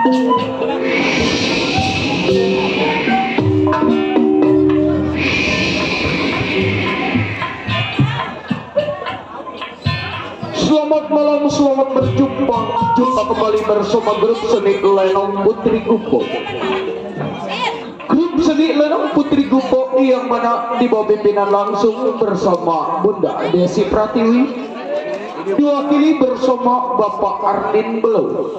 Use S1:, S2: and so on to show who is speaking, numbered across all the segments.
S1: Selamat malam, selamat berjumpa. Jumpa kembali bersama grup seni Lenong Putri Gupo. Grup seni Lenong Putri Gupo yang mana di bawah pimpinan langsung bersama Bunda Desi Pratiwi, diwakili bersama Bapak Arlin Belo,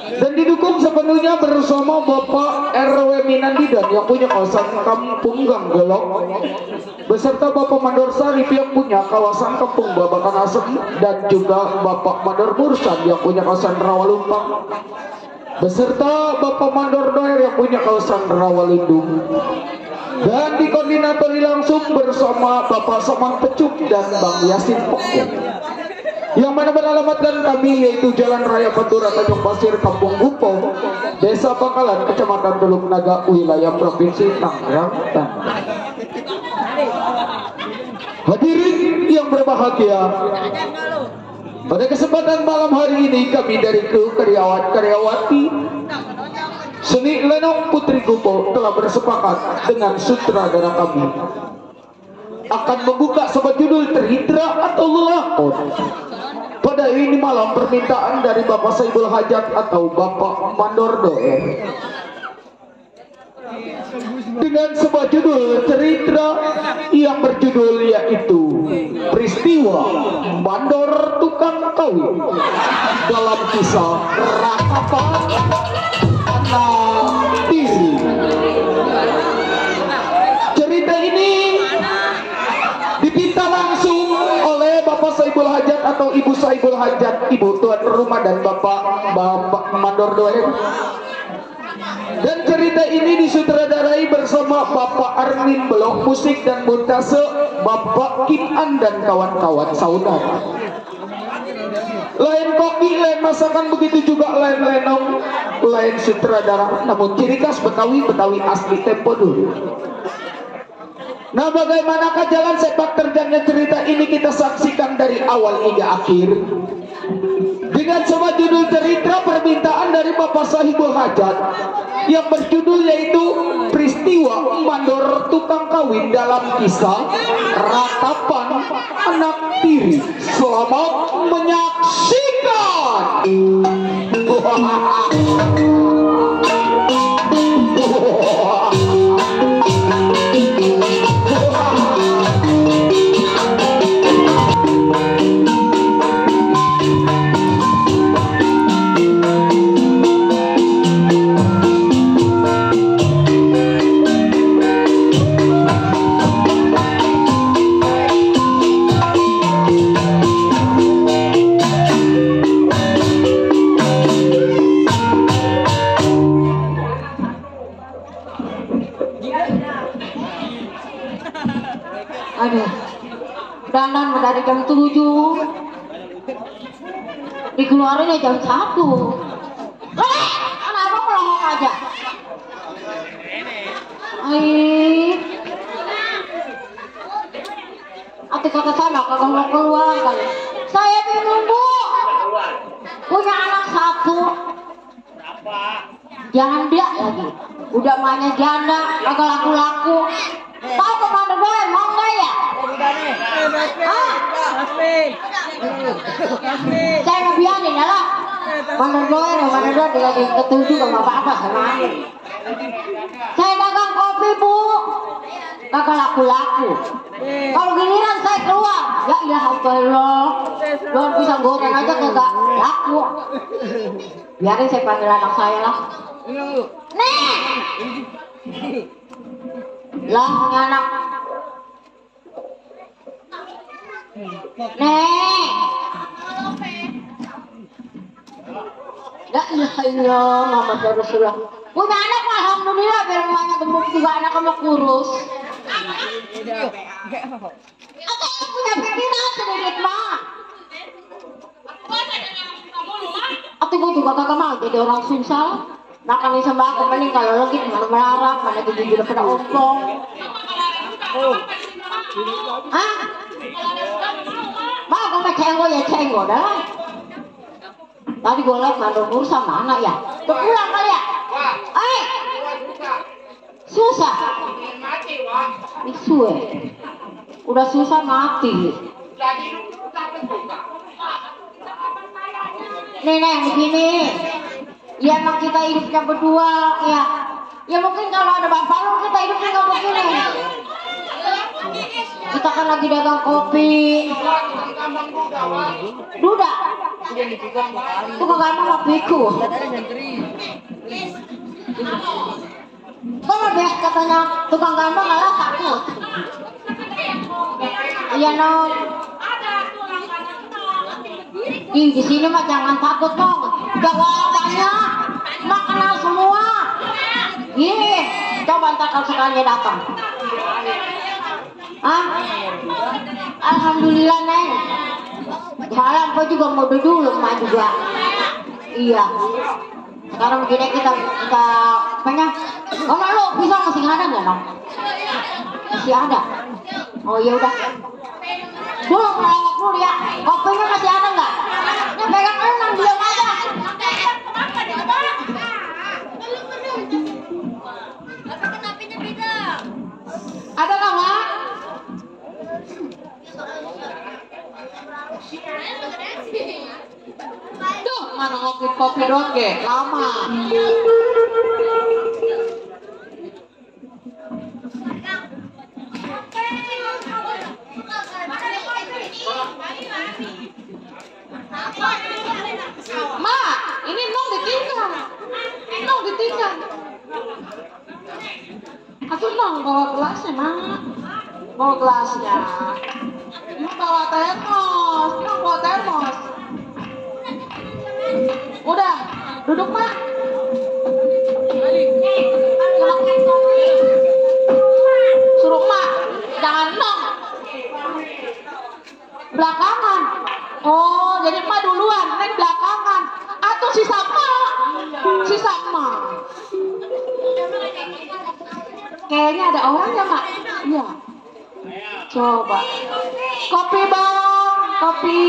S1: dan didukung sepenuhnya bersama Bapak RW Minandidan yang punya kawasan Kampung Ganggelok, beserta Bapak Mandor Sarif yang punya kawasan Kampung Babakan Asem, dan juga Bapak Mandor Mursan yang punya kawasan Rawalumpang, beserta Bapak Mandor Doer yang punya kawasan Rawalindung, dan dikoordinatori langsung bersama Bapak Samang Pecuk dan Bang Yasin Pokok, yang mana beralamatkan kami yaitu Jalan Raya Pantura Tanjung Pasir, Kampung Gupo, Desa Pangkalan, Kecamatan Teluk Naga, wilayah Provinsi Tangerang Banten. Hadirin yang berbahagia, pada kesempatan malam hari ini kami dari kru karyawati seni Lenong Putri Gupo telah bersepakat dengan sutradara kami akan membuka sebuah judul terhidra atau lelakon. Pada ini malam permintaan dari Bapak Saibul Hajat atau Bapak Mandor Doer dengan sebuah judul cerita yang berjudul yaitu Peristiwa Mandor Tukang Kawin dalam kisah Rakapan Anak Tiri. Cerita ini dipinta langsung oleh Bapak Saibul Hajat atau Ibu Saibul Hajat, Ibu tuan rumah, dan Bapak Mandor Doer. Dan cerita ini disutradarai bersama Bapak Arlin Belok, musik dan montase Bapak Kim An dan kawan-kawan saudara. Lain koki, lain masakan, begitu juga lain lenong, lain sutradara, namun ciri khas Betawi asli tempo dulu. Nah, bagaimanakah jalan sepak terjangnya cerita ini kita saksikan dari awal hingga akhir dengan sebuah judul cerita permintaan dari Bapak Saibul Hajat yang berjudul yaitu Peristiwa Mandor Tukang Kawin dalam kisah Ratapan Anak Tiri. Selamat menyaksikan.
S2: Aduh, dandan dari jam 7 dikeluarin ya jam 1. Kenapa melongok aja? Ati kata sana kagak mau keluar kali. Saya bingung, Bu, punya anak 1. Janda lagi, udah mainnya janda, kagak laku-laku. Tahu kemana gue, mau nggak ya? Saya nggak biarin ya lah. Mana gue lagi ketujuh sama apa-apa sama angin. Saya dagang kopi, Bu, kagak laku-laku. Kalau giliran saya keluar, ya iya Allah, belum bisa goreng aja kagak laku. Biarin saya panggil anak saya lah. Nih, lah anak. Nih, la ilaha illallah Muhammad Rasulullah. Punya anak alhamdulillah, biar rumahnya gemuk juga, anak kamu kurus. Aku punya pikiran sedikit mah. Aku juga kagak mau jadi orang susah. Makan sama aku mending kalau lagi mana melarang, mana jadi juga pada ompong. Hah? Mau kamu cenggo ya cenggo dah. Tadi gue liat mandor bursa mana ya? Udah pulang kali ya? Susah. Isu udah susah mati. Nenek begini. Ya emang kita hidupnya berdua ya. Ya mungkin kalau ada bapak lu kita hidupnya nggak begini. Kita kan lagi dagang kopi. Duda. Itu kagak mau kopiku. Kalau deh katanya tukang gambang malah takut. Iya non. Di sini mah jangan takut dong. Udah banyak, mak kenal semua. Iya, coba ntar kalau sekalian datang. Ah, alhamdulillah neng. Malam kau juga mau dulu mak juga. Iya. Sekarang begini kita apanya? Oh lu bisa masih ada nggak nong? Masih ada. Oh ya udah. Dulu melawak dulu ya. Kopinya masih ada nggak? Ya pegang enam diam aja. Ada nggak mak? Duh, mana ngopi kopi doang ge? Lama. Ma, ini nong ditinggal. Nong ditinggal. Aku nong bawa gelasnya, Ma. Bawa gelasnya. Nong bawa termos. Nong bawa termos. Udah, duduk, Ma. Suruh Ma, jangan nong. Belakangan. Oh, jadi Ma duluan, neng belakangan. Atau si sama. Si sama. Kayaknya ada orang ya, Mak? Iya. Coba. Kopi, Bang. Kopi.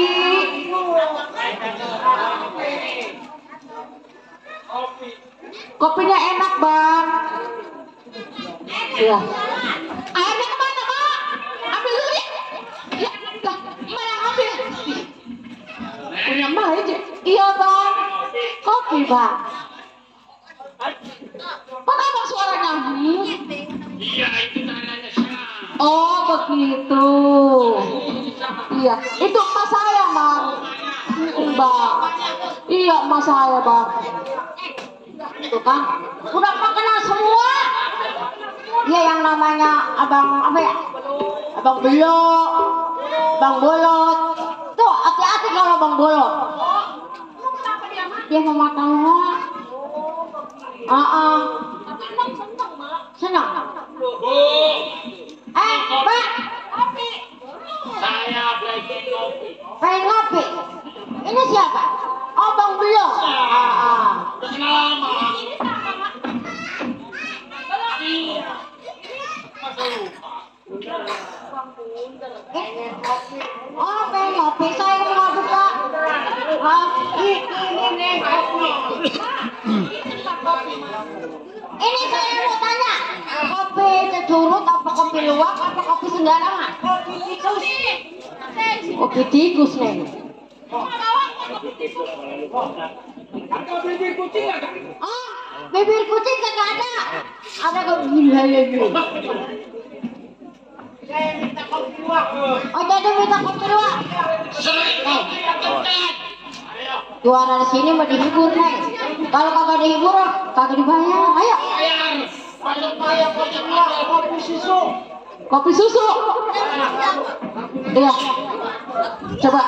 S2: Kopinya enak, Bang. Iya. Airnya kemana, Mak? Ambil dulu ya. Ya, lah, Ma yang ambil. Punya Ma aja. Iya, Bang. Kopi, Bang. Mana Bang suaranya?
S3: Iya, itu tangannya.
S2: Oh, begitu. Iya, itu emak saya, Bang. Bang. Iya, emak saya, Bang. Tuh kan, udah kenal semua. Iya, yang namanya Abang apa ya? Abang Belok, Bang Bolot. Tuh, hati-hati kalau Bang Bolot. Dia mau makan Mak. Senang. Pak.
S3: Saya belajar kopi.
S2: Pengen ngopi. Ini siapa? Oh, Bang Belok.
S3: Udah kenal lama. Masa lupa?
S2: Oh, pengen ngopi. Saya mau ngopi, Pak. Ini saya mau tanya, kopi curut apa kopi luwak apa kopi sembarangan? Kopi tikus nih. Oh, bibir kucing kagak ada. Ada kopi lagi. Oh, jadi minta kopi luwak. Juara di sini mau dihibur nih. Kalau kagak dihibur, kagak dibayar. Ayo.
S3: Kopi susu.
S2: Kopi susu. Iya. Coba.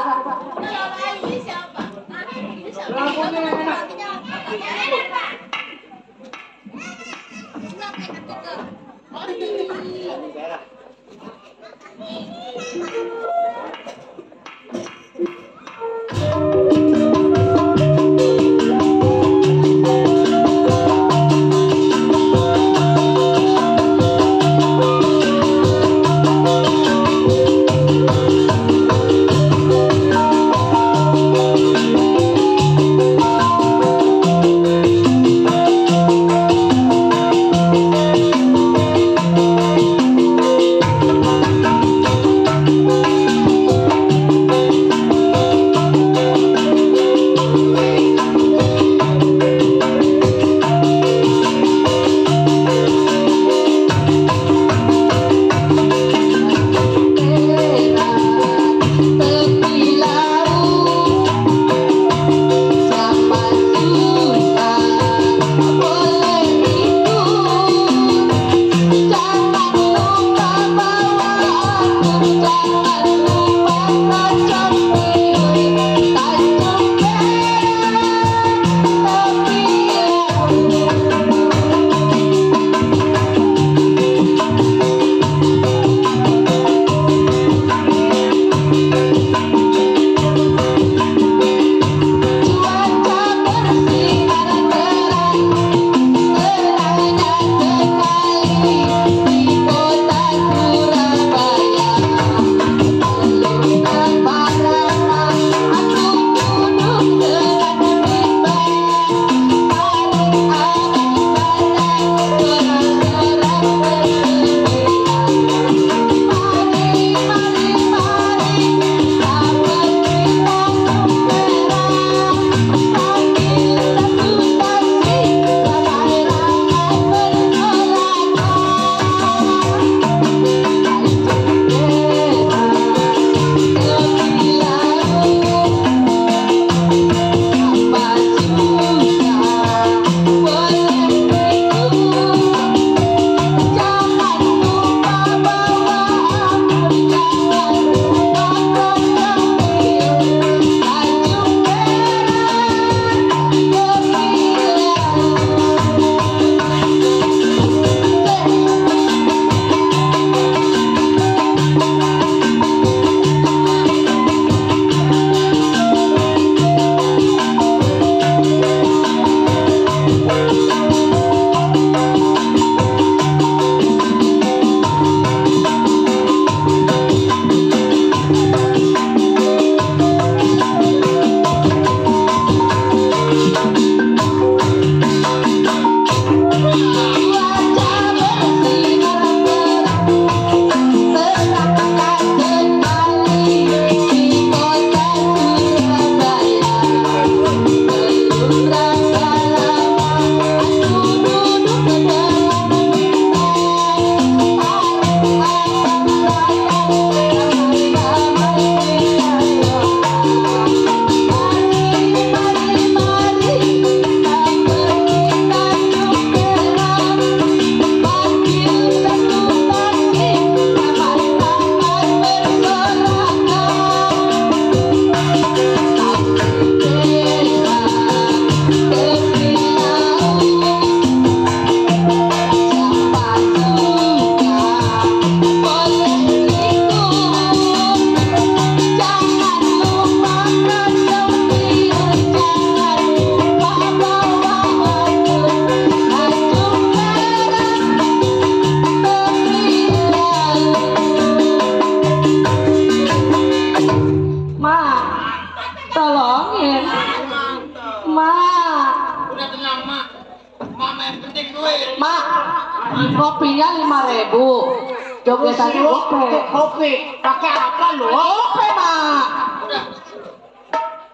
S2: Kopinya 5.000. Jogetannya gope.
S3: Kopi. Pakai apa lu?
S2: Gope, Mak.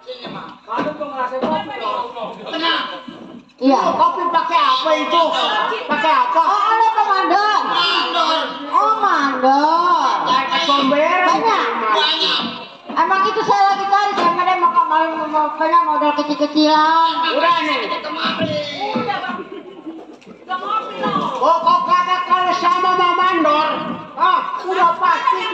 S3: Sini, Mak. Mana tuh ngasih kopi loh? Tenang.
S2: Iya.
S3: Kopi pakai apa itu? Pakai apa?
S2: Oh, ada komandan.
S3: Mandor.
S2: Oh, mandor.
S3: Pakai comberan.
S2: Banyak.
S3: Banyak.
S2: Emang itu saya lagi cari karena dia mau kayak model kecil-kecilan.
S3: Udah nih. Oh, kok kata kalau sama Mama Mandor? Ah, udah pasti.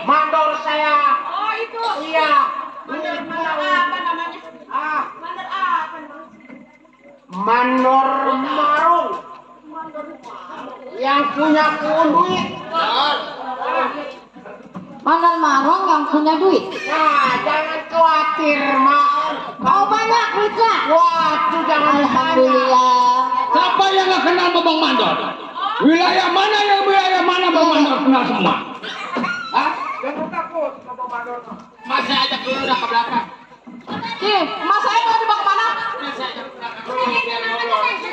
S3: Mandor saya.
S4: Oh itu.
S3: Iya.
S4: Mandor apa namanya?
S3: Ah,
S4: Mandor apa namanya?
S3: Mandor Marung. Yang punya duit.
S2: Mandor marung yang punya duit.
S3: Nah, jangan khawatir, Mak.
S2: Oh, banyak duitnya.
S3: Waduh, jangan tanya.
S2: Alhamdulillah.
S5: Siapa yang nggak kenal Bang Mandor? Wilayah mana Bang Mandor kenal semua? Hah?
S3: Jangan takut, Bang Mandor.
S5: Masih aja dulu dah ke belakang.
S2: Nih, mas saya mau dibawa kemana?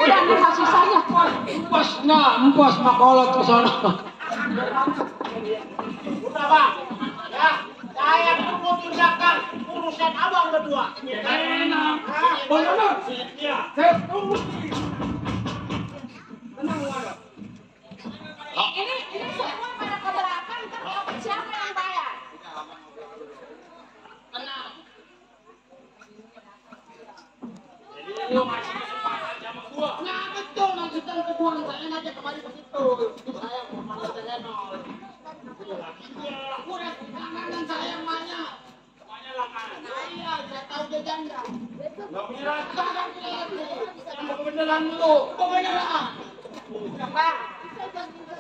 S2: Udah, ini masih sisanya.
S5: Empos makolot ke sana.
S3: Udah, Bang. Ya, saya tunggu di belakang urusan abang berdua.
S5: Enak.
S3: Bang Mandor. Iya. Saya tunggu. Tenang, Bang Mandor.
S4: Ini semua pada ke belakang, ntar siapa yang bayar?
S3: Tenang. Jadi lu masih kesempatan sama gua.
S5: Nah betul maksudnya kedua saya aja kemarin begitu. Saya mau mandor tenor. Udah langganan saya banyak.
S3: Semuanya langganan.
S5: Iya, saya tahu dia janda.
S3: Nggak punya rasa.
S5: Yang beneran lu, kok beneran?
S4: Bang,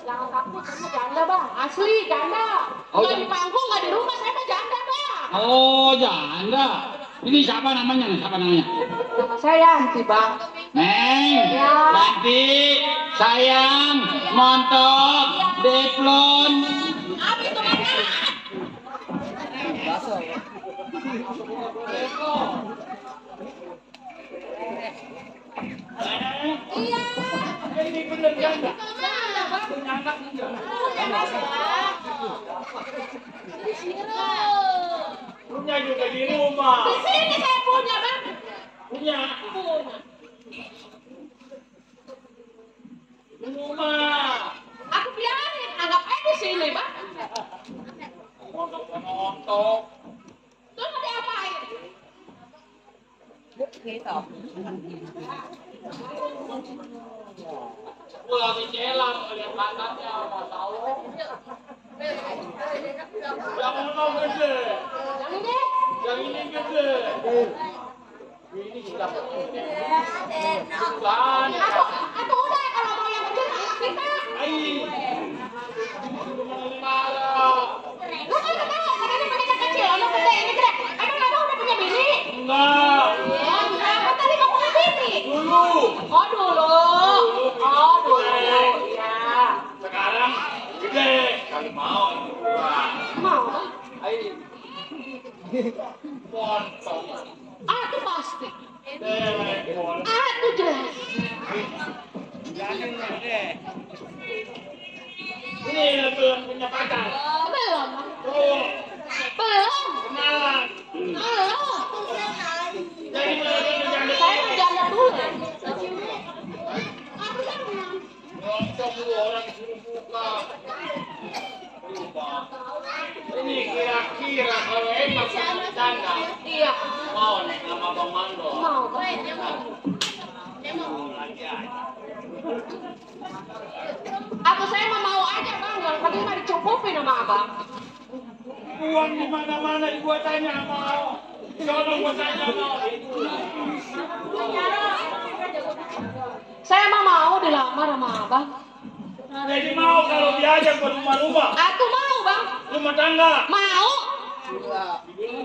S4: jangan takut, kamu janda bang. Asli janda.
S5: Oh,
S4: Nggak di
S5: janda.
S4: panggung, nggak di rumah, saya mah janda bang.
S5: Oh, janda. Ini siapa namanya nih? Siapa namanya?
S4: Nama saya Yanti bang.
S5: Neng,
S4: Ya.
S5: Yanti, sayang, montok, deplon.
S4: Abi itu mana? Iya.
S3: Ini bener janda.
S4: Mana bang?
S3: Punya anak enggak?
S4: Di sini.
S3: Punya juga di rumah.
S4: Di sini saya punya bang.
S3: Punya.
S4: Punya.
S3: Di rumah.
S4: Aku biarin, anggap aja di sini bang.
S3: Montok.
S4: Terus mau diapain?
S3: Gua lagi celang lihat pantatnya, nggak tahu. Yang mana gede?
S4: Yang ini.
S3: Yang ini gede. Ini sudah gede. Bukan.
S4: Atau udah kalau mau yang kecil anak kita.
S3: Ai. Marah.
S4: Lu kan ketawa, katanya punya kecil, anak gede, ini gede. Emang abang udah punya bini?
S3: Enggak.
S4: Ya, kenapa tadi kamu punya bini?
S3: Dulu.
S4: Oh dulu. Oh dulu. Iya.
S3: Sekarang gede. Kali mau.
S4: Mau bang?
S3: Ai. Montok.
S4: Ah itu pasti.
S3: Telepon.
S4: Ah itu jelas.
S3: Ini belum punya pacar.
S4: Belum.
S3: Tuh.
S4: Belum.
S3: Kenalan.
S4: Belum.
S3: Jadi belum janda.
S4: Saya mau janda dulu.
S3: Montok lu orang suruh buka. Ini kira-kira kalau emang punya janda.
S4: Iya.
S3: Mau nih sama Bang Mandor.
S4: Mau bang. Aku saya mau aja bang, yang penting mah dicukupin sama abang.
S3: Uang di mana-mana gua tanya mau. Sono gua tanya mau.
S4: Saya mah mau dilamar sama abang.
S3: Jadi mau kalau diajak ke rumah-rumah.
S4: Aku mau bang.
S3: Rumah tangga.
S4: Mau.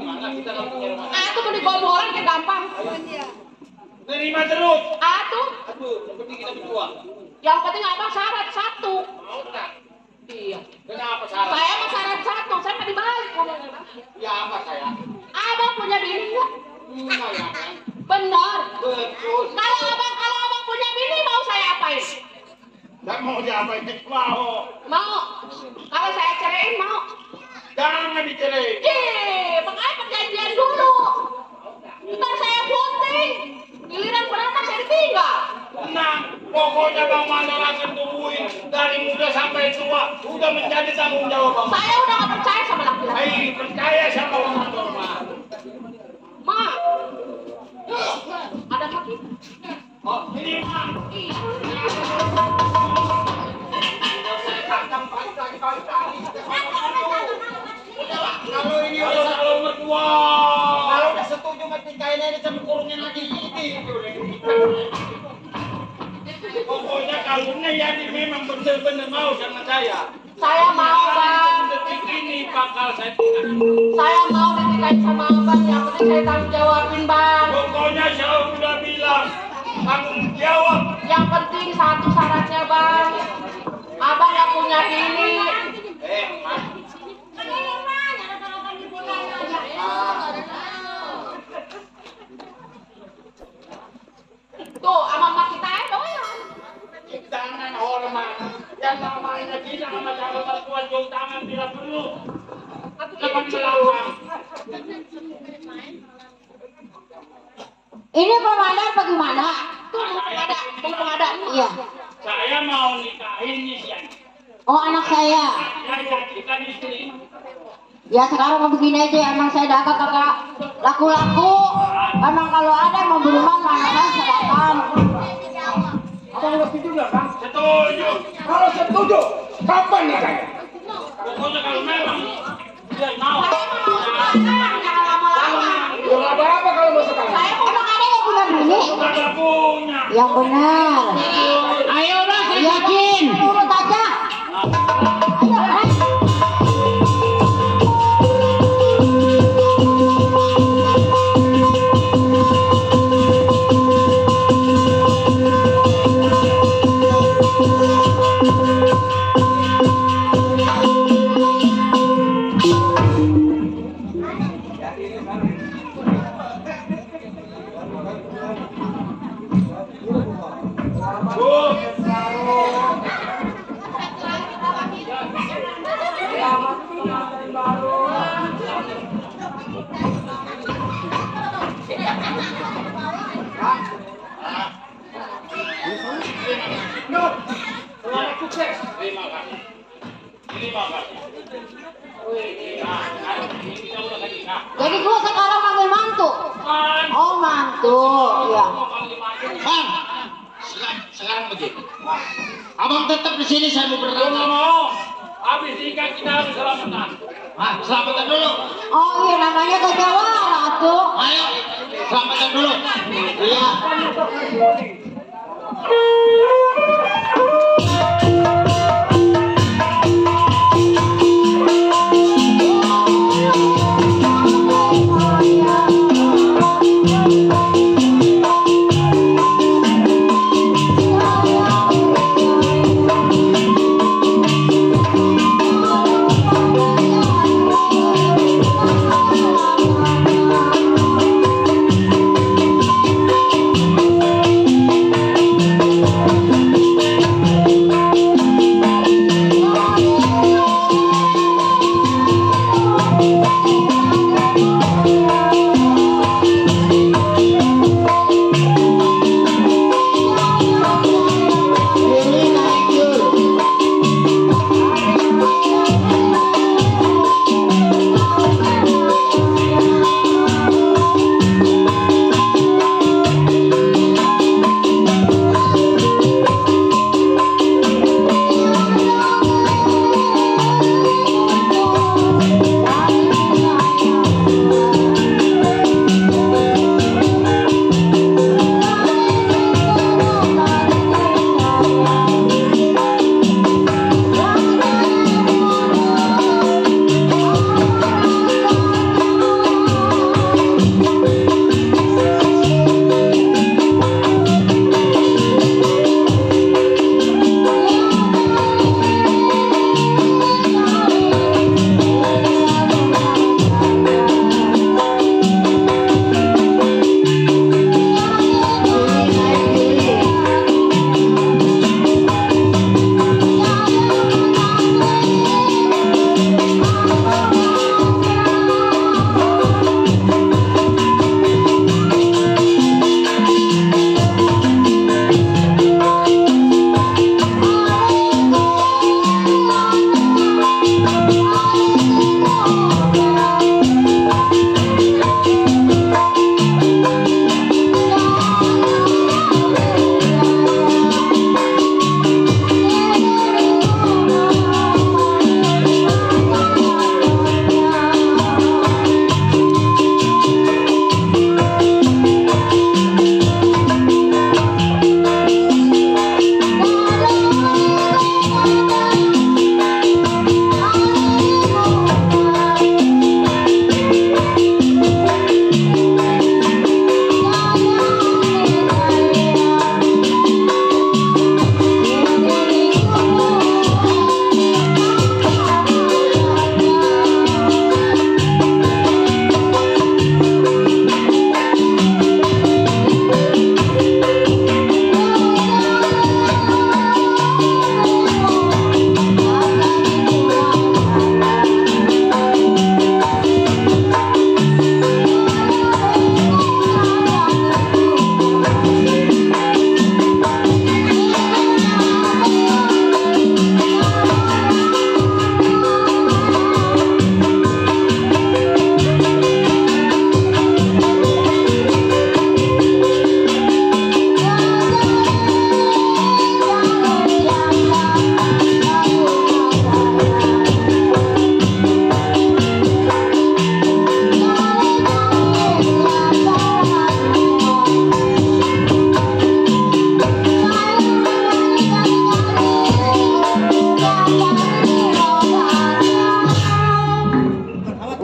S3: Mana kita kalau punya rumah tangga.
S4: Aku mau digombolan kayak gampang.
S3: Terima terus.
S4: Aku.
S3: Aduh, yang penting kita berdua.
S4: Yang penting abang syarat satu.
S3: Mau tak?
S4: Iya.
S3: Kenapa salah?
S4: Saya mah syarat satu. Saya mau dibalik ngomongnya bang.
S3: Ya apa saya?
S4: Abang punya bini nggak?
S3: Enggak ya kan?
S4: Benar.
S3: Betul.
S4: Kalau abang punya bini mau saya apain?
S3: mau siapa yang mau?
S4: Mau. Kalau saya ceraiin mau.
S3: Jangan dicerai.
S4: Makanya perjanjian dulu. Ntar saya putih. Giliran beranak saya ditinggal.
S3: Nah, pokoknya Bang Mandor akan tungguin dari muda sampai tua. Udah menjadi tanggung jawab Bang.
S4: Saya udah gak percaya sama laki-laki.
S3: Hei, percaya sama Bang Mandor, Ma.
S4: Ma. Ada kaki.
S3: Oh, ini Ma. Kalau ini udah kalau mertua. Kalau udah setuju mati kainnya ini sama kurungin lagi ini. Pokoknya kalungnya yani memang benar-benar mau sama saya.
S4: Saya mau, Bang.
S3: Detik ini bakal saya tinggal.
S4: Saya mau dinikahin sama Abang. Yang penting saya tanggung jawabin, Bang.
S3: Pokoknya saya udah bilang tanggung jawab.
S4: Yang penting satu syaratnya, Bang. Abang gak punya bini.
S3: Mas.
S4: Tuh, sama mak kita ya doyan.
S3: Jangan hormat. Yang namanya kita sama calon mertua jauh tangan bila perlu. Depan belakang.
S2: Ini komandan bagaimana?
S4: Mumpung ada.
S2: Iya.
S3: Saya mau nikahin Nisyan.
S2: Oh, anak saya.
S3: Ya, jadikan istri.
S2: Ya sekarang begini aja, emang saya dagang kakak laku-laku. Emang kalau ada yang mau berumah, anak saya sedangkan.
S5: Abang udah setuju nggak, Bang?
S3: Setuju.
S5: Kalau setuju, kapan nikahnya?
S3: Pokoknya kalau memang dia mau.
S4: Jangan lama-lama.
S5: Belum apa-apa kalau mau sekarang.
S2: Emang ada yang punya bini?
S3: Sudah punya.
S2: Yang benar.
S3: Ayo lah, saya
S2: Yakin? Urut aja. Ayo,
S3: Terima kasih. Terima kasih. Nah, ini kita udah lagi. Nah,
S2: jadi gua sekarang manggil mantu. Oh, mantu. Iya.
S3: Bang, sekarang begini. Abang tetap di sini, saya mau berangkat. Mau. Habis nikah kita harus selamatan. Selamatan dulu.
S2: Oh iya, namanya kejawara tuh.
S3: Ayo, selamatan dulu. Iya.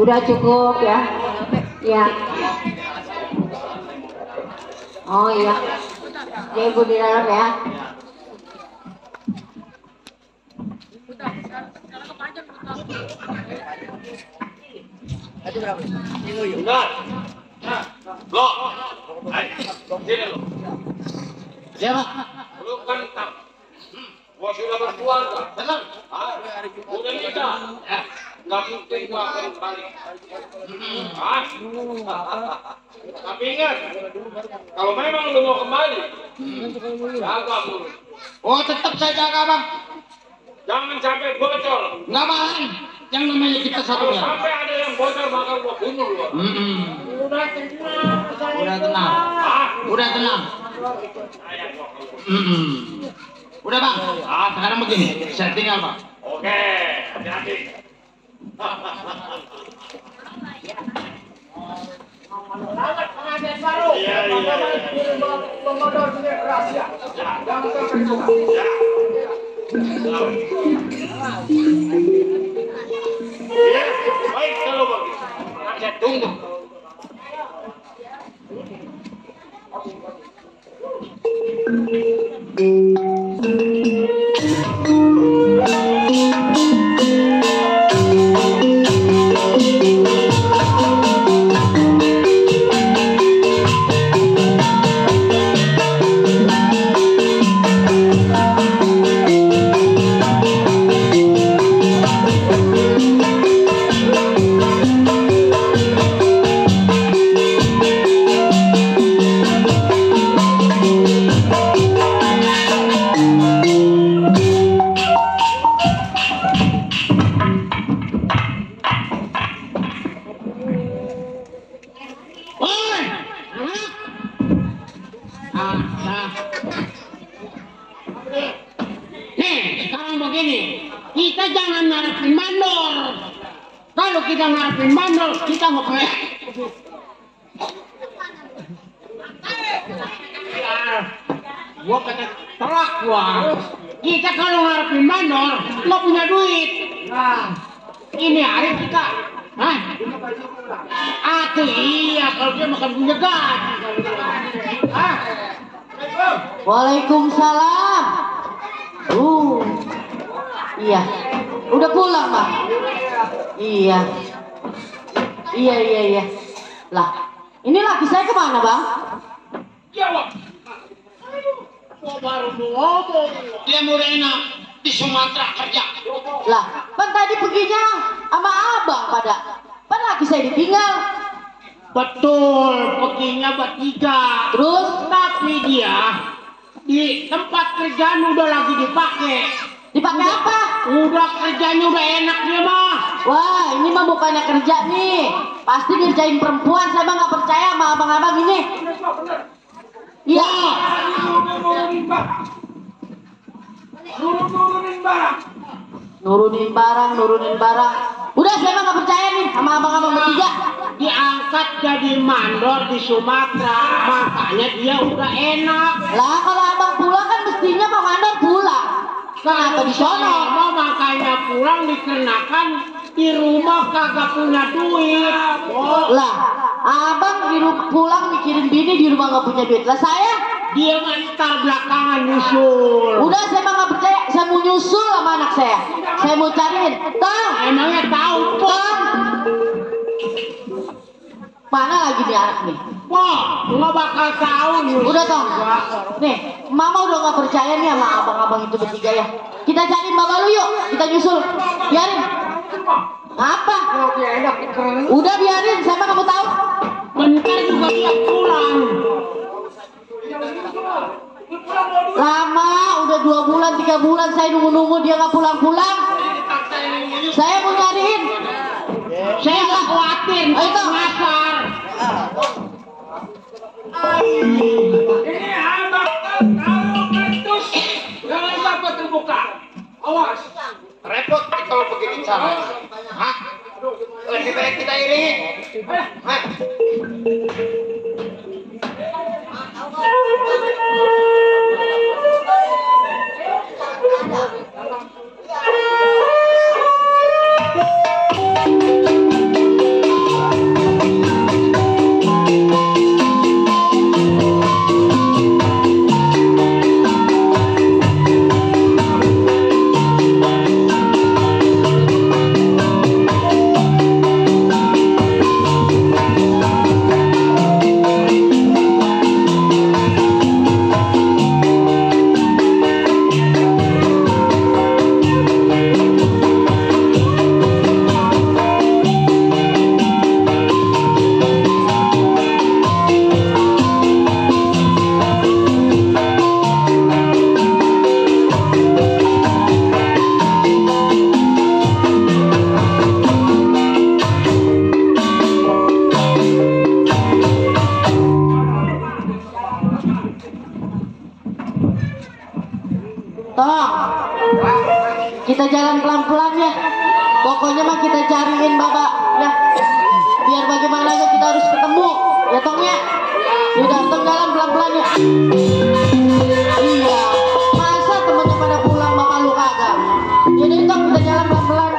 S2: Udah cukup ya. Ya. Oh iya. Dia ibu di dalam ya.
S3: Benar. Lo. Sini lo.
S5: Siapa?
S3: Lu kan tak. Gua sudah berkeluarga. Benar. Udah nikah. Nggak mungkin gua akan balik. Tapi ingat, kalau memang lu mau kembali, jaga mulut.
S5: Oh, tetap saya jaga, Bang.
S3: Jangan sampai bocor.
S5: Nggak bang. Yang namanya kita
S3: Kalau
S5: satunya.
S3: sampai ada yang bocor, bakal gua bunuh lu. Udah tenang.
S5: Udah tenang. Udah tenang. Udah bang. Sekarang begini. Saya tinggal bang.
S3: Oke, hati-hati.
S4: Pengantin baru.
S3: Iya.
S4: Pemodal punya rahasia. Jangan sampai lupa.
S3: Iya, baik kalau begitu. Saya tunggu.
S5: Kita jangan ngarepin mandor. Kalau kita ngarepin mandor, kita nggak boleh. Gua kata telak gua. Kita kalau ngarepin mandor, nggak punya duit. Nah, ini hari kita. Hah? Atuh iya, kalau dia makan punya gaji. Hah?
S2: Waalaikumsalam. Iya. Udah pulang, Bang? Iya. Iya. Lah, ini laki saya kemana, Bang?
S3: Jawab. Gua baru ngomong.
S5: Dia mau enak di Sumatera kerja.
S2: Lah, kan tadi perginya sama abang pada. Kan laki saya ditinggal.
S5: Betul, perginya bertiga.
S2: Terus?
S5: Tapi dia di tempat kerjaan udah lagi dipakai.
S2: Dipakai apa?
S5: Udah kerjanya udah enak dia mah.
S2: Wah, ini mah bukannya kerja nih. Pasti ngerjain perempuan. Saya mah nggak percaya sama abang-abang ini. Iya. Nurunin barang. Udah, saya mah nggak percaya nih sama abang-abang bertiga.
S5: Diangkat jadi mandor di Sumatera, makanya dia udah enak.
S2: Lah, kalau abang pulang kan mestinya Bang Mandor pulang. Kenapa di sono?
S5: Mau makanya pulang dikarenakan di rumah kagak punya duit. Oh,
S2: Lah, abang pulang mikirin bini di rumah nggak punya duit. Lah saya,
S5: dia ntar belakangan nyusul.
S2: udah saya mah nggak percaya. Saya mau nyusul sama anak saya. Saya mau cariin. Tang,
S5: Emangnya tahu kok?
S2: Tang. Mana lagi nih anak nih?
S5: Wah, nggak bakal tahu nyusul.
S2: Udah Tang. Nih, Mama udah nggak percaya nih sama abang-abang itu bertiga ya. Kita cari Bapak lu yuk. Kita nyusul. Biarin. Apa? Udah biarin. Saya mah nggak mau tahu.
S5: Bentar juga dia pulang.
S2: Lama, udah 2 bulan, 3 bulan saya nunggu-nunggu dia nggak pulang-pulang. Saya mau nyariin.
S5: Saya nggak khawatir,
S2: Ayo, Tang.
S5: ngasar.
S3: Ini abang kalau meletus jangan sampai terbuka. Awas.
S5: Repot kalau begini caranya. Hah? Lebih baik kita iringin. Hah?
S2: Tong, kita jalan pelan-pelan ya. Pokoknya mah kita cariin bapak ya. Biar bagaimana aja kita harus ketemu. Ya Tong ya. Udah Tong jalan pelan-pelan ya. Iya. Masa temennya pada pulang bapak lu kagak? Yaudah Tong kita jalan pelan-pelan.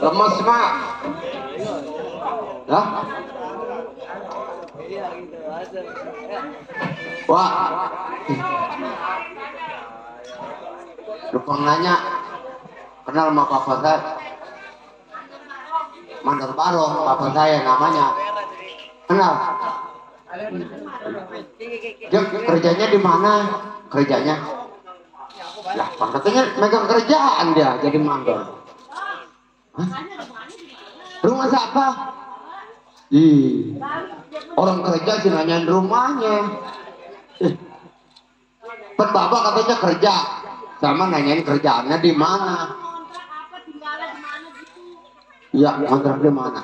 S1: Lemes mak. Hah? Wah. Lupa nanya. Kenal sama papa saya? Mandor Barong, papa saya namanya. Kenal? Dia kerjanya di mana? Kerjanya? Lah, katanya megang kerjaan dia jadi mandor. Hah?
S5: Rumah siapa? Ih, orang kerja sih nanyain rumahnya. Kan bapak katanya kerja, sama nanyain kerjaannya di mana. Iya, kontrak di mana?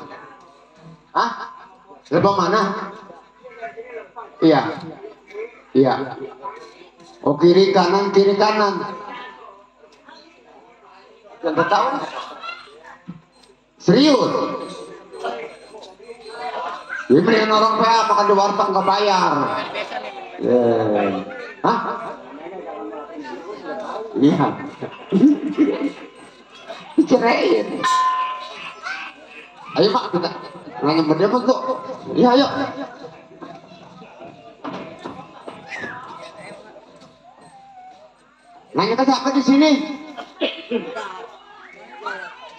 S5: Hah? Lebah mana? Iya. Iya. Oh, kiri kanan, kiri kanan. Yang tahu? Serius? Ini berikan orang PA makan di warteg nggak bayar. Hah? Iya. Dicerain. Ayo Pak, kita nanya berdua tuh. Iya, ayo. Nanya ke siapa di sini?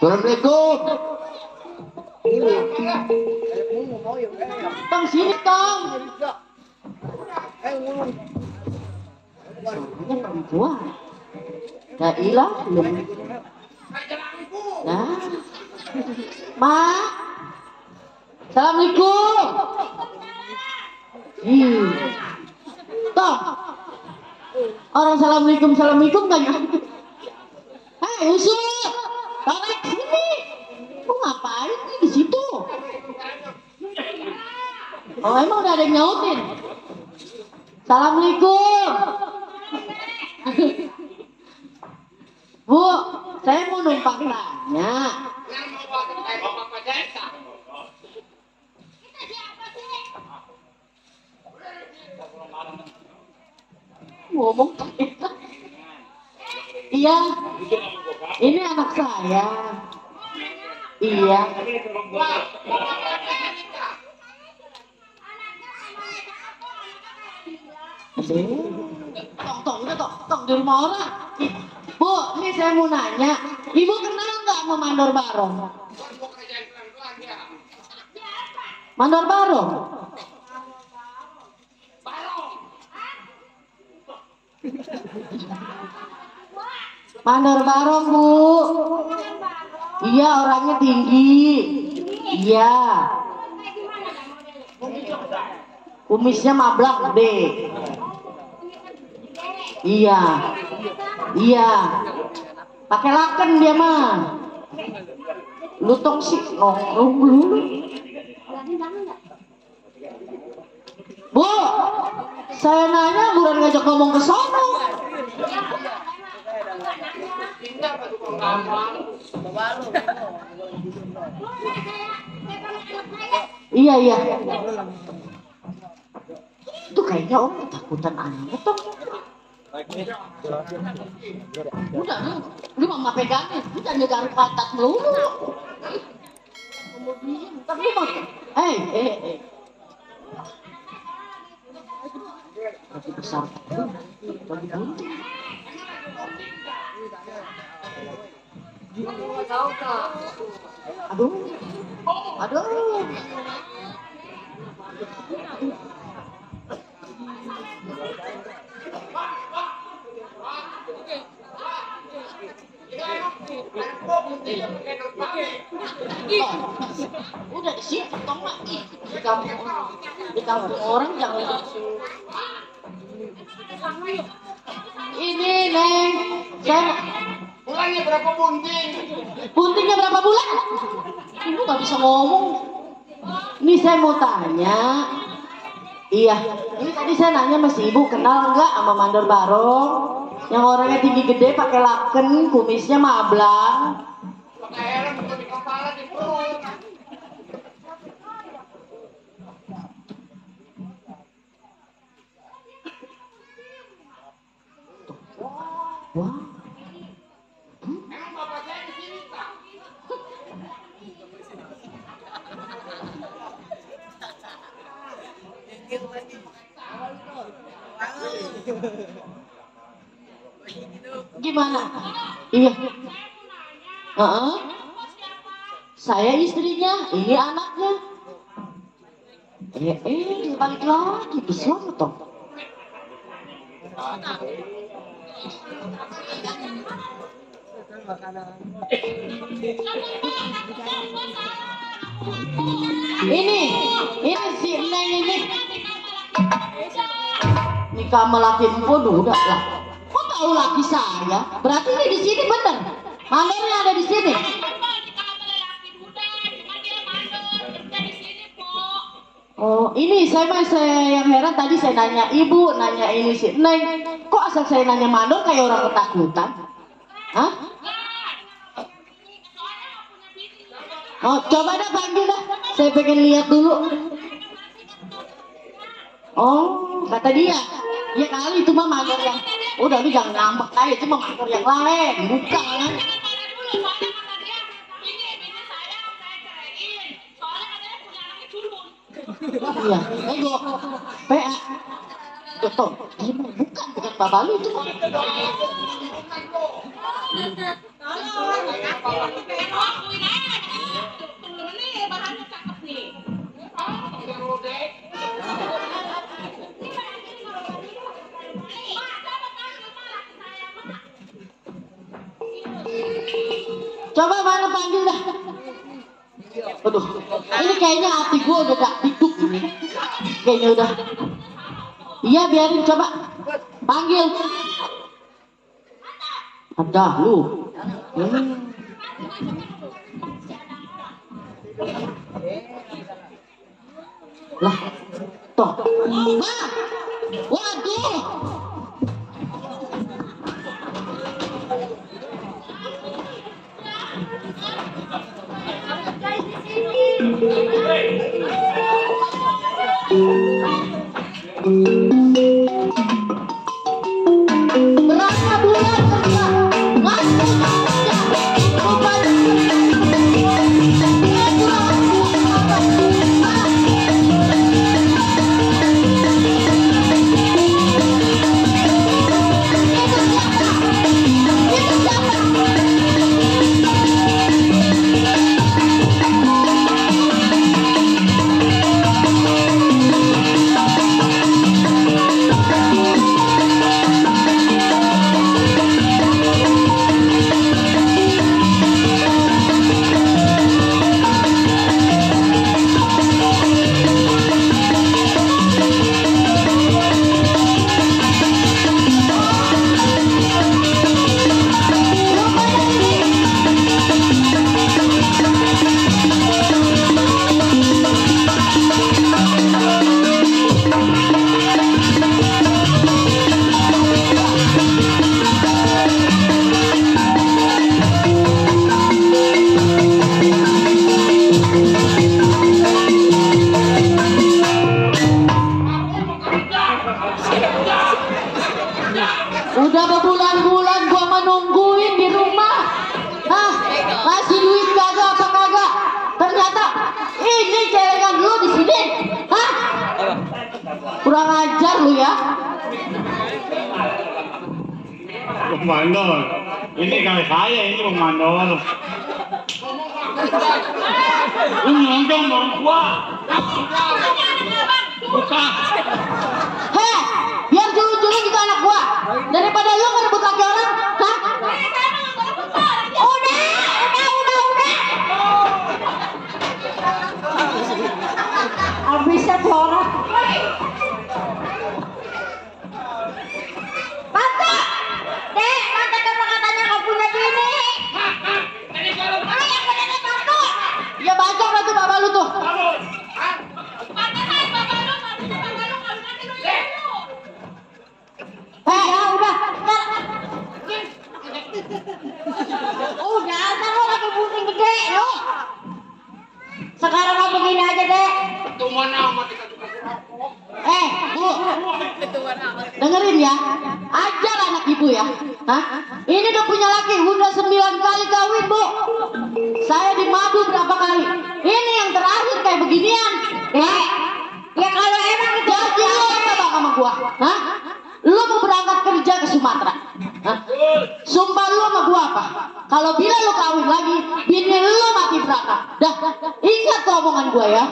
S5: Assalamualaikum.
S2: Tong sini tong. Soalnya perempuan. Dah ilah belum. Nah. Ma. Assalamualaikum. Tong. Orang assalamualaikum kan ya? Hei usul. Tarik sini. Lu ngapain sih di situ? Oh emang udah ada yang nyautin? Assalamualaikum. Bu, saya mau numpang tanya. Ngomong kita. Iya, ini anak saya. Iya. Tong di rumah orang. Bu, ini saya mau nanya, ibu kenal nggak sama Mandor Barong? Mandor Barong? Mandor Barong, Bu. Iya, orangnya tinggi. Iya. Kumisnya mablak gede. Iya. Iya. Pakai laken dia mah. Lu tong sih nongkrong dulu. Bu, saya nanya bukan ngajak ngomong ke sono. Iya iya. Itu kayaknya om ketakutan amat tuh. Udah lu mama pegangin, udah nyegar pantat melulu. Tapi mau, Tapi besar. Aduh. Aduh. Udah di situ tong lagi di kampung orang jangan ini neng saya
S3: Bulannya berapa bunting?
S2: buntingnya berapa bulan ibu nggak bisa ngomong ini saya mau tanya iya ini tadi saya nanya masih ibu kenal nggak sama Mandor Barong yang orangnya tinggi gede pakai laken kumisnya mablang
S3: Pakai helm di kepala di perut.
S2: wah
S3: Emang bapak saya di sini Pak?
S2: gimana iya saya istrinya ini anaknya balik lagi ke sana toh Ini si Neng ini nikah sama laki empun udah lah. Kok tahu laki saya? Berarti ini di sini bener. Mandornya ada di sini. Oh, ini saya yang heran tadi saya nanya ibu, nanya ini si Neng. Kok asal saya nanya mandor kayak orang ketakutan? Hah? Oh, coba dah panggil dah. Saya pengen lihat dulu. Oh, kata dia. Ya kali itu mah mandor yang. Udah lu jangan ngambek aja, itu mah mandor yang lain. Bukan. Iya, ego. PA. Betul. Bukan bapak lu itu. Coba mana panggil dah. Aduh, ini kayaknya hati gue udah gak hidup ini. Kayaknya udah. Iya biarin coba. Panggil. Ada lu. Lah, toh. Nah, waduh. Berapa bulan kerja? Ngasih aja. Udah berbulan-bulan gua menungguin di rumah. Hah? Kasih duit kagak apa kagak? Ternyata ini celengan lu di sini. Hah? Kurang ajar lu ya.
S3: Bang Mandor, ini kali saya ini Bang Mandor. Lu nyondong orang tua. Buka.
S2: Heh, biar julu-julu juga anak gua. Daripada lu ngerebut laki orang, hah? Udah. Abisnya tuh orang. Tante, Dek, tante coba katanya nggak punya bini. Yang bener tante. Ya bacok lah tuh bapak lu tuh. Ya udah, udah, ntar lo lagi pusing gede lo. Sekarang kamu begini aja deh.
S3: Itu mana amat kita juga.
S2: Bu, dengerin ya, ajar anak ibu ya. Hah? Ini udah punya laki, udah 9 kali kawin bu. Saya dimadu berapa kali. Ini yang terakhir kayak beginian. Ya kalau emang itu jadi lo apa bang sama gua? Hah? Lu mau berangkat kerja ke Sumatera? Hah? Sumpah lu sama gua apa? Kalau bila lu kawin lagi, bini lu mati berangkat. Dah, ingat tuh omongan gua ya.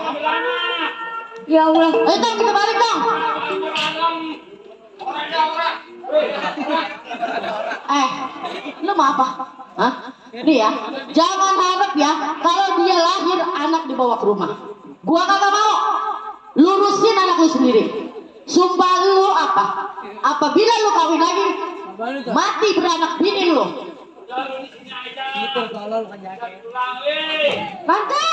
S2: Ya Allah. Ayo Tong, kita balik Tong. Lu mau apa? Hah? Nih ya, jangan harap ya kalau dia lahir anak dibawa ke rumah. Gua kagak mau. Lurusin anak lu sendiri. Sumpah lu apa? Apabila lu kawin lagi, mati beranak bini lu. Nanti.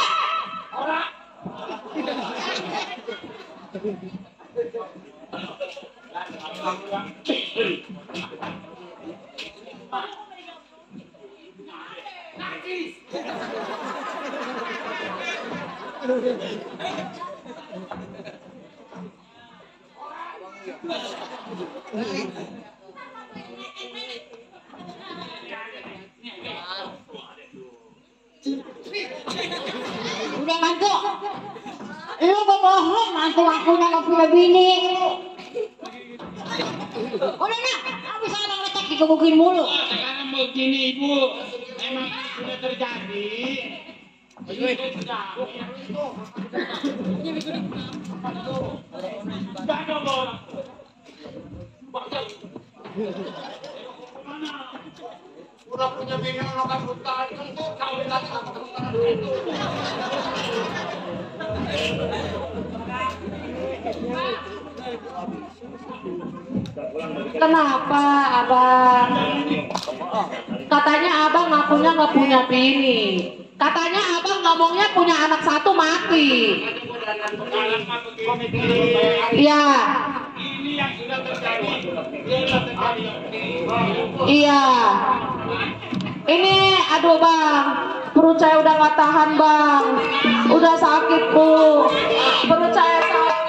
S2: Udah mantu, lu bohong mantu aku nggak punya bini. Udah nak, habis anak letak dikebukin mulu.
S3: Sekarang begini ibu, emang sudah terjadi. Udah punya bini orang buta, kawin lagi sama itu.
S4: Kenapa abang? Katanya abang ngakunya nggak punya bini. Katanya abang ngomongnya punya anak satu mati. Iya.
S3: Ini yang sudah terjadi.
S4: Iya. Ini aduh bang, perut saya udah nggak tahan bang, udah sakit bu, perut saya sakit.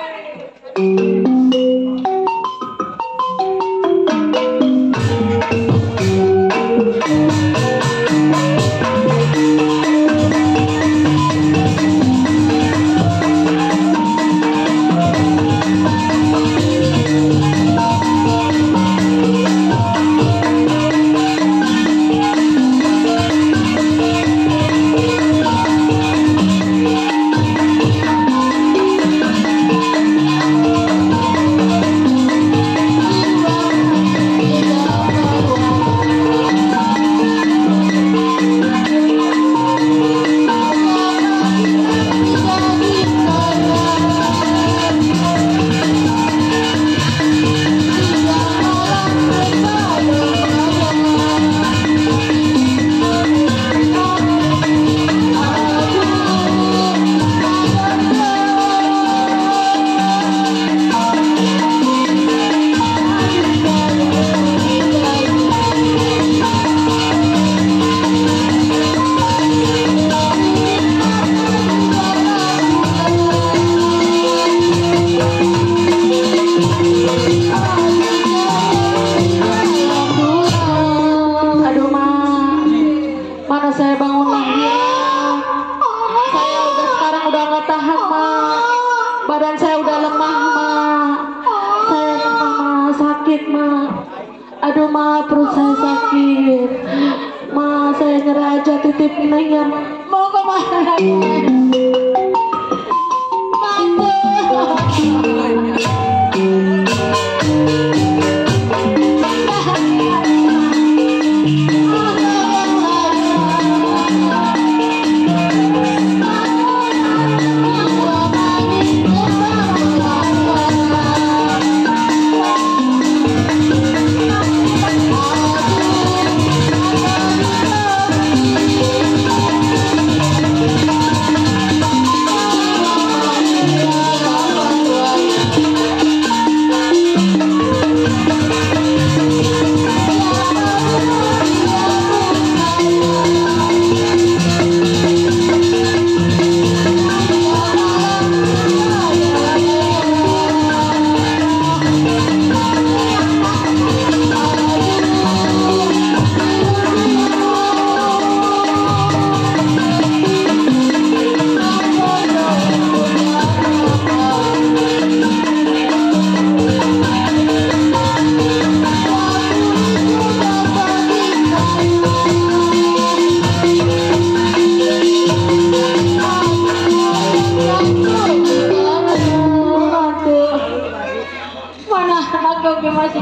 S4: Aduh ma, perut saya sakit. Ma, saya nyerah aja, titip Neng ya. Mau kemana?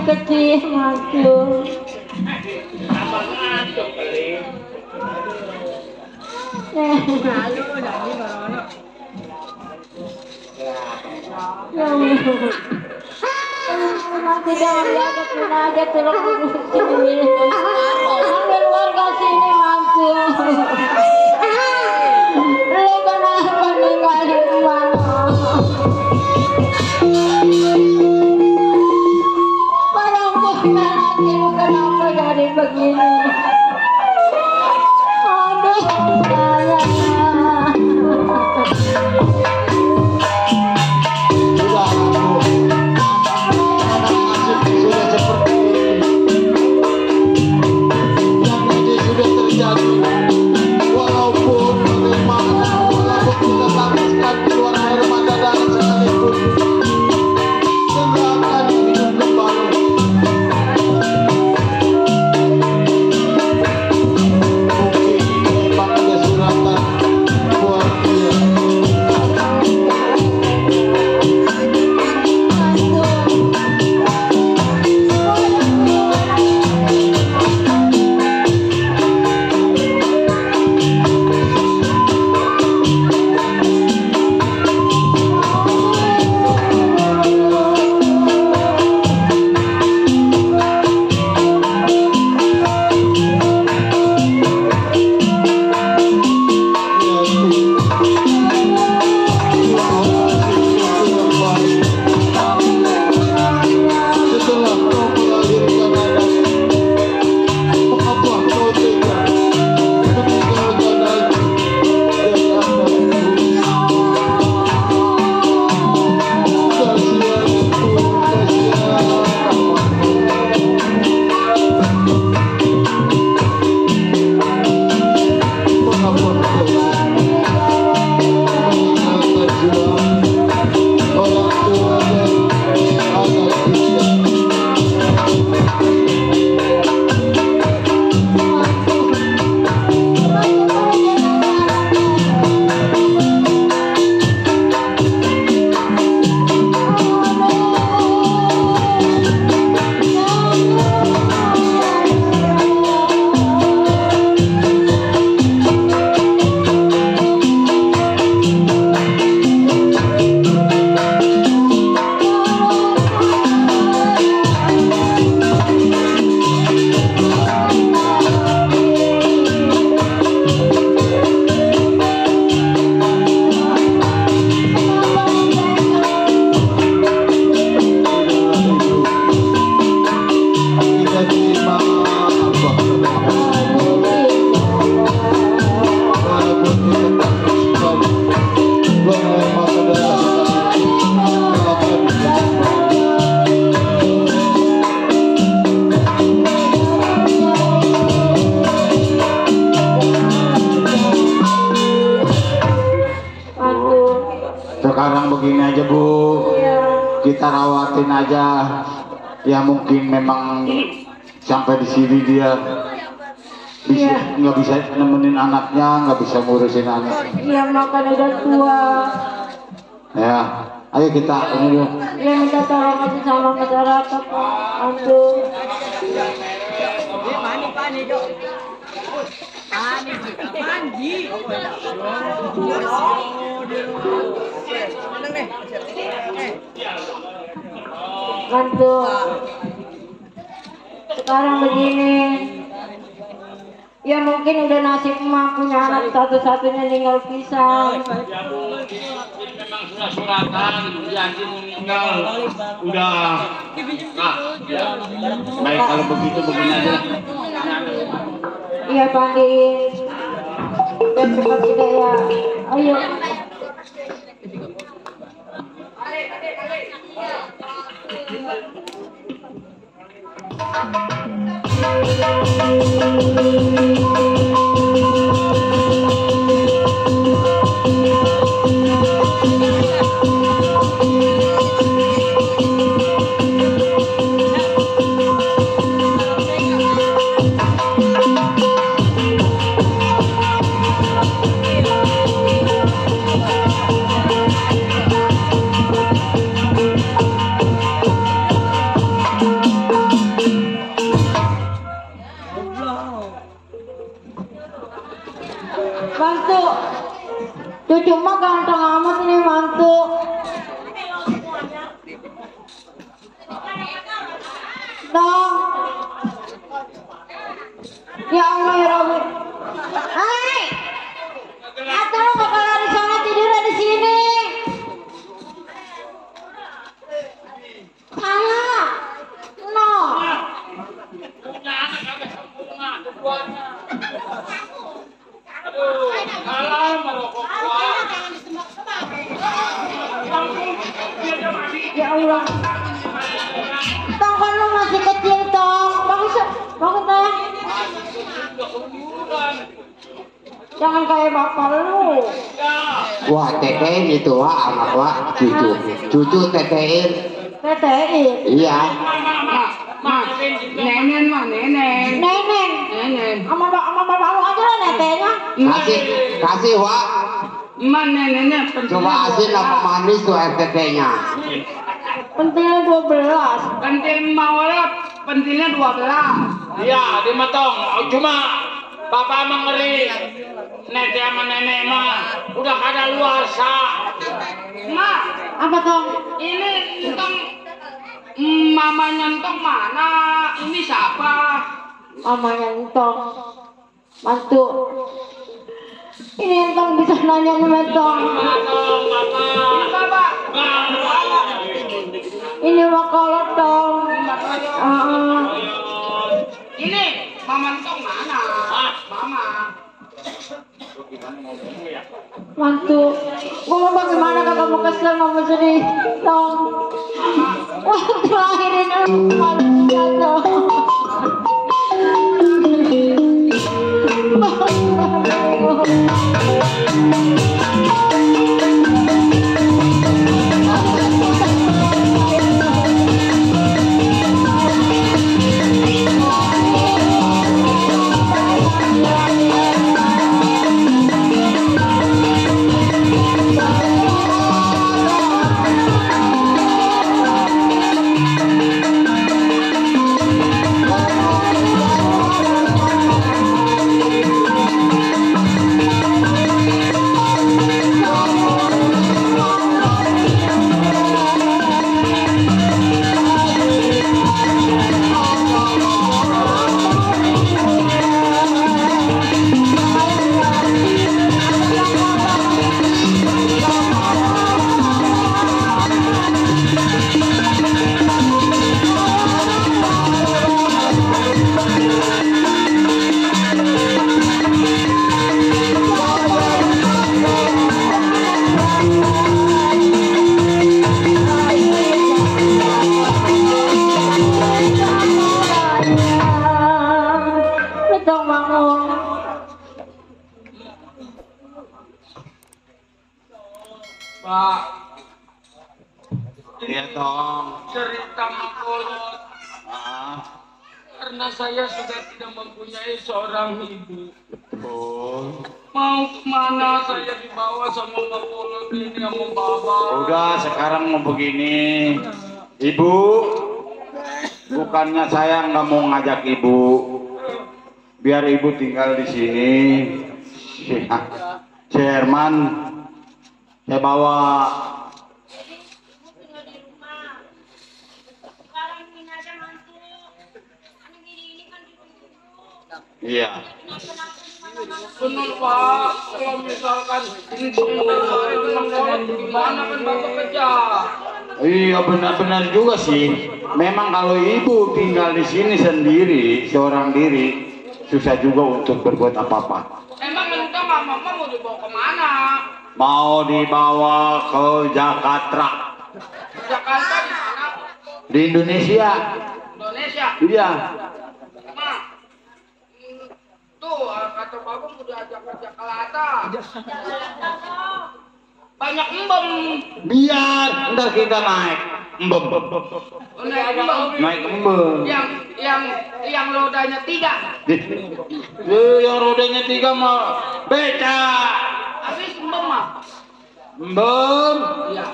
S2: kecil mantul. Masih jangan lihat aja tulung sini. Ambil warga sini mantul. Lu kenapa ninggalin mama? Barang punya hati lu kenapa jadi begini? Aduh, sayang.
S1: Sudah, Bu. Anak nasib sudah seperti ini. Yang ini sudah terjadi. Walaupun bagaimana, walaupun kita tapaskan keluar air mata darah sekalipun, tidak akan hidup kembali. Mungkin memang ada suratan buat dia. Setelah kau melahirkan anak, mengapa kau tega meninggalkan aku dan anakku? Kasihanku, kasihan anakku. Mengapa kau meninggalkan juang orang tua dan anak kita? Kita terima apa? Walaupun kita tak kembali, buang air mata darah sekalipun, tak akan Sekarang begini aja, Bu, kita rawatin aja. Ya mungkin memang sampai di sini dia nggak bisa nemenin anaknya, nggak bisa ngurusin anak.
S2: Iya makan udah tua.
S1: Ya, ayo kita ini dulu.
S2: Ya minta tolong aja sama masyarakat Pak. Aduh. Mantu. Sekarang begini. Ya mungkin udah nasib emak punya anak satu-satunya tinggal pisah.
S3: Ya Bu, ini memang sudah suratan, Yanti meninggal, udah. Nah, ya. Baik kalau begitu begini aja.
S2: Iya pandiin. Dan cepat tidak ya. Ayo. Mantu. Cucu mah ganteng amat ini mantu. Dong. Ya Allah ya Rabbi. Hai. Atau lu bakal lari sana tidur di sini. Salah. No.
S3: Punya anak kagak sempurna tujuannya. Aduh, kalah merokok gua.
S2: Ya Allah. Tong kan lu masih kecil tong. Bagus tong. Jangan kayak bapak lu.
S5: Wah, tetein itu wah anak wah cucu tetein.
S2: Tetein.
S5: Iya.
S4: Nenen mah nenen.
S2: Neneng.
S4: Nenen.
S2: Sama bapak lu aja lah netenya.
S5: Kasih wah.
S4: Emak nenennya
S5: Coba asin apa manis tuh RTT-nya.
S2: Pentilnya 12.
S4: pentil mawar pentilnya 12.
S3: Iya, dia matong. Cuma Bapak emang ngeri. Nenek sama nenek mah udah kada luasa.
S4: Mak,
S2: Apa tong?
S4: ini entong mamanya entong mana? Ini siapa?
S2: Mamanya entong. Mantu. Ini entong bisa nanya nih entong.
S3: Matong, Bapak.
S4: Ini Bapak.
S2: Ini mah kolot tong.
S4: Ini mama entong mana? Mama.
S2: Mantu. Gua mau bagaimana kakak mau kesel mau sedih tong. Wah terakhir ini malu tong.
S3: Pak,
S5: Iya dong.
S3: cerita makolot. Karena saya sudah tidak mempunyai seorang ibu.
S5: Betul.
S3: Mau kemana saya dibawa sama makolot ini sama Bapak.
S6: Udah sekarang mau begini, Ibu, bukannya saya nggak mau ngajak Ibu, biar Ibu tinggal di sini. Si Herman, saya bawa. Iya.
S3: Benar Pak, kalau misalkan ini makolot gimana kan Bapak kerja.
S6: Iya benar-benar juga sih. Memang kalau Ibu tinggal di sini sendiri, seorang diri, susah juga untuk berbuat apa-apa.
S3: Emang entah mama mau dibawa kemana?
S6: Mau dibawa ke Jakarta,
S3: Jakarta di mana?
S6: di Indonesia.
S3: Indonesia.
S6: Iya.
S3: Ma, tuh kata Bapak udah ajak ke Jakarta. Banyak embem.
S6: Biar ntar kita naik embem.
S3: Naik embem.
S6: Naik embem.
S3: Yang rodanya 3.
S6: Yang rodanya 3 mah beca.
S3: Habis embem mah.
S6: Embem.
S3: Iya.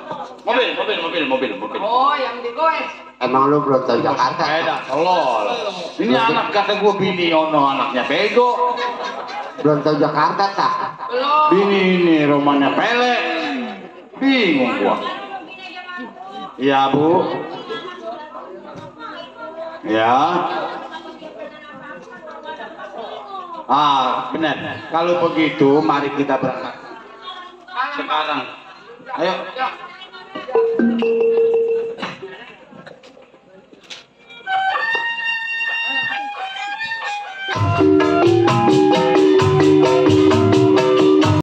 S6: Mobil.
S3: Oh, yang digoes.
S5: Emang lu belum tahu Jakarta?
S6: Beda, tolol. Ini anak kata gua bini ono anaknya bego.
S2: Belum tahu Jakarta tak?
S6: Ini rumahnya Pele. Bingung gua. Iya, Bu. Ya. Ah, benar. Kalau begitu, mari kita berangkat. Sekarang. Ayo.